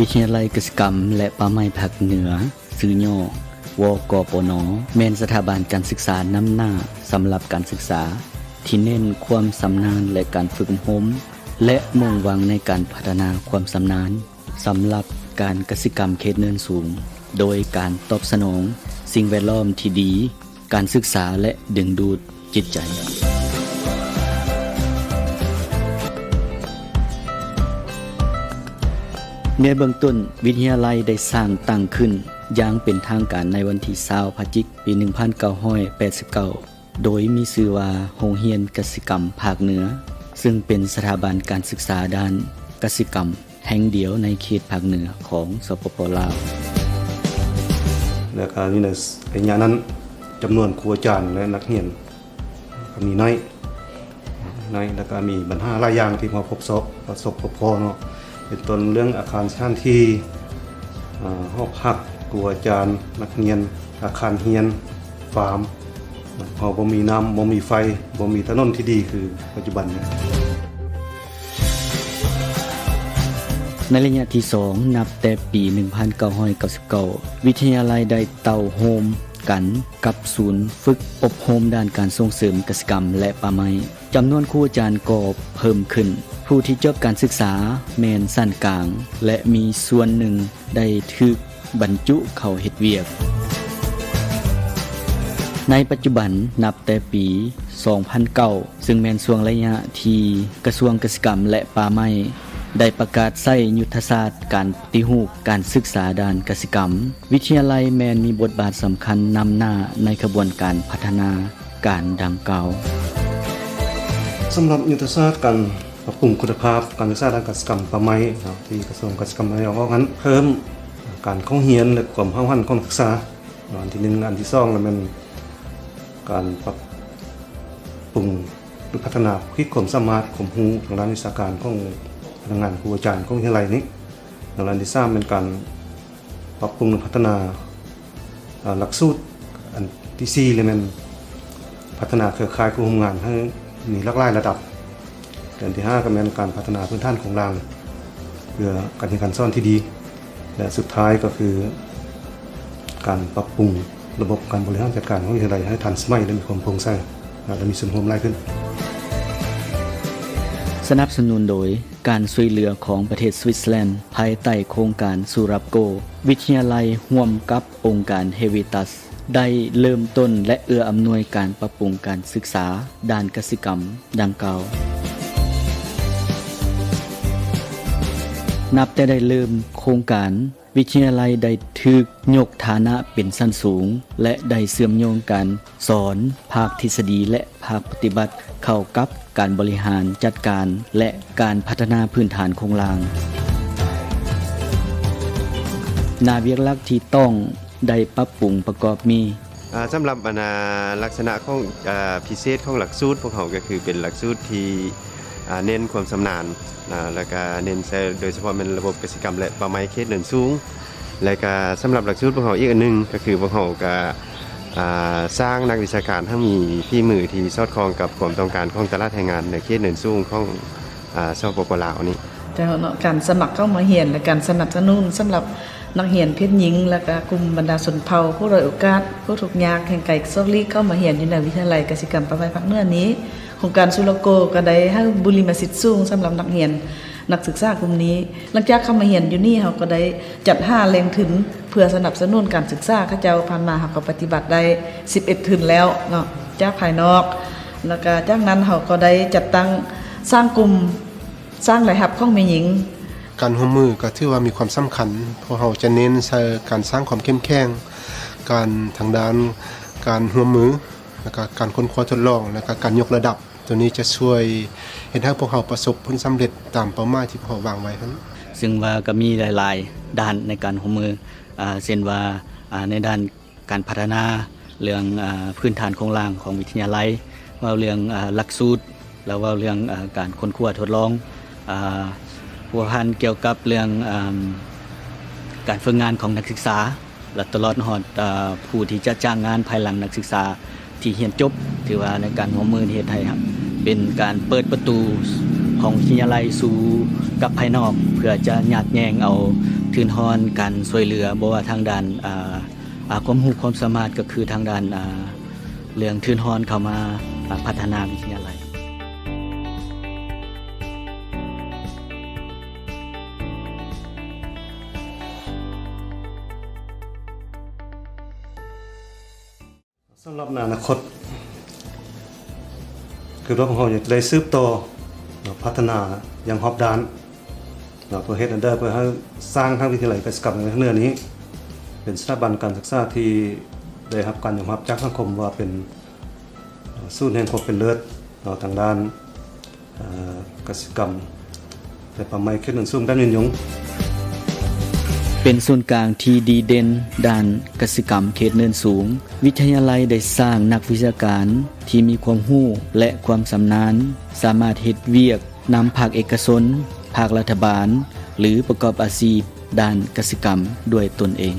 ວິທະຍາໄລກະສິກຳ ແລະ ປ່າໄມ້ພາກເໜືອ ຊື່ຫຍໍ້ ວກປນ ແມ່ນສະຖາບັນການສຶກສານຳໜ້າສຳລັບການສຶກສາ ທີ່ເນັ້ນຄວາມຊຳນານ ແລະ ການຝຶກອົບຮົມ ແລະ ມຸ່ງຫວັງໃນການພັດທະນາຄວາມຊຳນານ ສຳລັບການກະສິກຳເຂດເນີນສູງ ໂດຍການຕອບສະໜອງສິ່ງແວດລ້ອມທີ່ດີ, ການສຶກສາ ແລະ ດຶງດູດຈິດໃຈ. ໃນເບື້ອງຕົ້ນ, ວິທະຍາໄລໄດ້ສ້າງຕັ້ງຂຶ້ນຢ່າງເປັນທາງການໃນວັນທີຊາວ ພະຈິກ ປີໜຶ່ງພັນເກົ້າຮ້ອຍແປດສິບເກົ້າ ໂດຍມີຊື່ວ່າ ໂຮງຮຽນກະສິກຳພາກເໜືອ, ເຊິ່ງເປັນສະຖາບັນການສຶກສາດ້ານກະສິກຳແຫ່ງດຽວໃນເຂດພາກເໜືອຂອງ ສປປ ລາວ. ແລ້ວກໍຢູ່ໃນໄລຍະນັ້ນ ຈຳນວນຄູອາຈານ ແລະ ນັກຮຽນກໍມີໜ້ອຍ, ໜ້ອຍ ແລ້ວກໍມີບັນຫາຫຼາຍຢ່າງທີ່ມາພົບຊອບ ປະສົບພົບພໍ້ເນາະ, ເປັນຕົ້ນເລື່ອງອາຄານສະຖານທີ່, ອາ, ຫໍພັກຄູອາຈານ, ນັກຮຽນ, ອາຄານຮຽນ, ຟາມ. ເຮົາບໍ່ມີນ້ຳ, ບໍ່ມີໄຟ, ບໍ່ມີຖະໜົນທີ່ດີຄືປັດຈຸບັນນີ້. ໃນໄລຍະທີສອງ ນັບແຕ່ປີໜຶ່ງພັນເກົ້າຮ້ອຍເກົ້າສິບເກົ້າ ວິທະຍາໄລໄດ້ເຕົ້າໂຮມກັນກັບສູນຝຶກອົບຮົມດ້ານການສົ່ງເສີມກະສິກຳ ແລະ ປ່າໄມ້. ຈຳນວນຄູອາຈານກໍເພີ່ມຂຶ້ນ. ຜູ້ທີ່ຈົບການສຶກສາແມ່ນຊັ້ນກາງ ແລະ ມີສ່ວນໜຶ່ງໄດ້ຖືກບັນຈຸເຂົ້າເຮັດວຽກ. ໃນປັດຈຸບັນ, ນັບແຕ່ປີສອງພັນເກົ້າ ເຊິ່ງແມ່ນຊ່ວງໄລຍະທີ່ກະຊວງກະສິກຳ ແລະ ປ່າໄມ້ ໄດ້ປະກາດໃຊ້ຍຸດທະສາດການປະຕິຮູບການສຶກສາດ້ານກະສິກຳ, ວິທະຍາໄລແມ່ນມີບົດບາດສຳຄັນນຳໜ້າໃນຂະບວນການພັດທະນາການດັ່ງກ່າວ. ສຳລັບຍຸດທະສາດການປັບປຸງຄຸນນະພາບການສຶກສາດ້ານກະສິກຳປ່າໄມ້ເນາະ ທີ່ກະຊວງກະສິກຳໄດ້ອອກນັ້ນ ເພີ່ມການເຂົ້າຮຽນ ແລະ ຄວາມຫ້າວຫັນຂອງນັກສຶກສາເນາະ ອັນທີໜຶ່ງ. ອັນທີສອງລະແມ່ນການປັບປຸງ ຫຼື ພັດທະນາຂີດຄວາມສາມາດຄວາມຮູ້ທາງດ້ານວິຊາການຂອງພະນັກງານຄູອາຈານຂອງວິທະຍາໄລນີ້. ແລ້ວອັນທີສາມແມ່ນການປັບປຸງ ແລະ ພັດທະນາ ອາ ຫຼັກສູດ. ອັນທີສີ່ລະແມ່ນພັດທະນາເຄືອຂ່າຍຄູ່ຮ່ວມງານໃຫ້ມີຫຼາກຫຼາຍລະດັບ. ແລະ ອັນທີຫ້າກໍແມ່ນການພັດທະນາພື້ນຖານໂຄງລ່າງ ເພື່ອການຮຽນການສອນທີ່ດີ. ແລະ ສຸດທ້າຍກໍຄືການປັບປຸງລະບົບການບໍລິຫານຈັດການຂອງວິທະຍາໄລໃຫ້ທັນສະໄໝ ແລະ ມີຄວາມໂປ່ງໃສ ແລະ ມີສ່ວນຮ່ວມຫຼາຍຂຶ້ນ. ສະໜັບສະໜູນໂດຍການຊ່ວຍເຫຼືອຂອງປະເທດສະວິດເຊີແລນ ພາຍໃຕ້ໂຄງການ SURAPGO, ວິທະຍາໄລຮ່ວມກັບອົງການ Hevitas ໄດ້ເລີ່ມຕົ້ນ ແລະ ເອື້ອອຳນວຍການປັບປຸງການສຶກສາດ້ານກະສິກຳດັ່ງກ່າວ. ນັບແຕ່ໄດ້ເລີ່ມໂຄງການ, ວິທະຍາໄລໄດ້ຖືກຍົກຖານະເປັນຊັ້ນສູງ ແລະ ໄດ້ເຊື່ອມໂຍງການສອນພາກທິດສະດີ ແລະ ພາກປະຕິບັດເຂົ້າກັບການບໍລິຫານຈັດການ ແລະ ການພັດທະນາພື້ນຖານໂຄງລ່າງ. ໜ້າວຽກຫຼັກທີ່ຕ້ອງໄດ້ປັບປຸງປະກອບມີ: ອາ ສຳລັບ ອັນ ອາ ລັກສະນະຂອງ ອາ ພິເສດຂອງຫຼັກສູດພວກເຮົາ ກໍຄືເປັນຫຼັກສູດທີ່ ອາ ເນັ້ນຄວາມຊຳນານ ອາ ແລ້ວກະເນັ້ນໃສ່ໂດຍສະເພາະແມ່ນລະບົບກະສິກຳ ແລະ ປ່າໄມ້ເຂດເນີນສູງ. ແລະກະສຳລັບຫຼັກສູດພວກເຮົາອີກອັນໜຶ່ງ ກໍຄືພວກເຮົາກະ ອາ ສ້າງນັກວິຊາການໃຫ້ມີຝີມືທີ່ສອດຄ່ອງກັບຄວາມຕ້ອງການຂອງຕະຫຼາດແຮງງານໃນເຂດເນີນສູງຂອງ ອາ ສປປ ລາວນີ້. ເຈົ້າເນາະ ການສະໝັກເຂົ້າມາຮຽນ ແລະ ການສະໜັບສະໜູນສຳລັບນັກຮຽນເພດຍິງ ແລະ ກະກຸ່ມບັນດາຊົນເຜົ່າ ຜູ້ດ້ອຍໂອກາດ ຜູ້ທຸກຍາກ ແຫ່ງໄກສອກຫຼີກເຂົ້າມາຮຽນຢູ່ໃນວິທະຍາໄລກະສິກຳປ່າໄມ້ພາກເໜືອນີ້ ໂຄງການ SURAPGO ກໍໄດ້ໃຫ້ບຸລິມະສິດສູງສຳລັບນັກຮຽນ ນັກສຶກສາກຸ່ມນີ້. ຫຼັງຈາກເຂົ້າມາຮຽນຢູ່ນີ້ ເຮົາກໍໄດ້ຈັດຫາແຫຼ່ງທຶນເພື່ອສະໜັບສະໜູນການສຶກສາເຂົາເຈົ້າ. ຜ່ານມາເຮົາກໍປະຕິບັດໄດ້ສິບເອັດທຶນແລ້ວເນາະ ຈາກພາຍນອກ. ແລ້ວກະຈາກນັ້ນເຮົາກໍໄດ້ຈັດຕັ້ງສ້າງກຸ່ມ ສ້າງລາຍຮັບຂອງແມ່ຍິງ. ການຮ່ວມມືກໍຖືວ່າມີຄວາມສຳຄັນ ເພາະເຮົາຈະເນັ້ນໃສ່ການສ້າງຄວາມເຂັ້ມແຂງ ການທາງດ້ານການຮ່ວມມື ແລ້ວກະການຄົ້ນຄວ້າທົດລອງ ແລ້ວກະການຍົກລະດັບ. ໂຕນີ້ຈະຊ່ວຍເຮັດໃຫ້ພວກເຮົາປະສົບຜົນສຳເລັດຕາມເປົ້າໝາຍທີ່ພວກເຮົາວາງໄວ້ຫັ້ນ. ເຊິ່ງວ່າກໍມີຫຼາຍໆດ້ານໃນການຮ່ວມມື ອາ ເຊັ່ນວ່າ ອາ ໃນດ້ານ ການພັດທະນາເລື່ອງ ອາ ພື້ນຖານໂຄງລ່າງຂອງວິທະຍາໄລ, ເວົ້າເລື່ອງ ອາ ຫຼັກສູດ ແລ້ວເວົ້າເລື່ອງ ອາ ການຄົ້ນຄວ້າທົດລອງ ອາ ພົວພັນກ່ຽວກັບເລື່ອງ ອາ ການຝຶກງານຂອງນັກສຶກສາ ແລະ ຕະຫຼອດຮອດ ອາ ຜູ້ທີ່ຈະຈ້າງງານພາຍຫຼັງນັກສຶກສາ ທີ່ຮຽນຈົບ. ຖືວ່າໃນການຮ່ວມມືເຮັດໃຫ້ເປັນການເປີດປະຕູຂອງວິທະຍາໄລສູ່ກັບພາຍນອກ ເພື່ອຈະຍາດແຍ່ງເອົາ ທຶນຮອນການຊ່ວຍເຫຼືອ ບໍ່ວ່າທາງດ້ານ ອາ ອາ ຄວາມຮູ້ຄວາມສາມາດ ກໍຄືທາງດ້ານ ອາ ເລື່ອງທຶນຮອນເຂົ້າມາ ອາ ພັດທະນາວິທະຍາໄລ. ສຳລັບໃນອະນາຄົດ ຄືວ່າພວກເຮົາຢາກໄດ້ສືບຕໍ່ ເນາະ ພັດທະນາຢ່າງຮອບດ້ານ ເນາະ ເພື່ອເຮັດອັນໃດ ເພື່ອໃຫ້ສ້າງທາງວິທະຍາໄລກະສິກຳທາງເໜືອນີ້ ເປັນສະຖາບັນການສຶກສາທີ່ໄດ້ຮັບການຍອມຮັບຈາກສັງຄົມວ່າເປັນ ເອີ ສູນແຫ່ງຄວາມເປັນເລີດ ເນາະ ທາງດ້ານ ເອີ ກະສິກຳ ແລະ ປ່າໄມ້ເຂດເນີນສູງແບບຍືນຍົງ. ເປັນສູນກາງທີ່ດີເດັ່ນດ້ານກະສິກຳເຂດເນີນສູງ, ວິທະຍາໄລໄດ້ສ້າງນັກວິຊາການທີ່ມີຄວາມຮູ້ ແລະ ຄວາມຊຳນານ, ສາມາດເຮັດວຽກນຳພາກເອກະຊົນ, ພາກລັດຖະບານ ຫຼື ປະກອບອາຊີບດ້ານກະສິກຳດ້ວຍຕົນເອງ.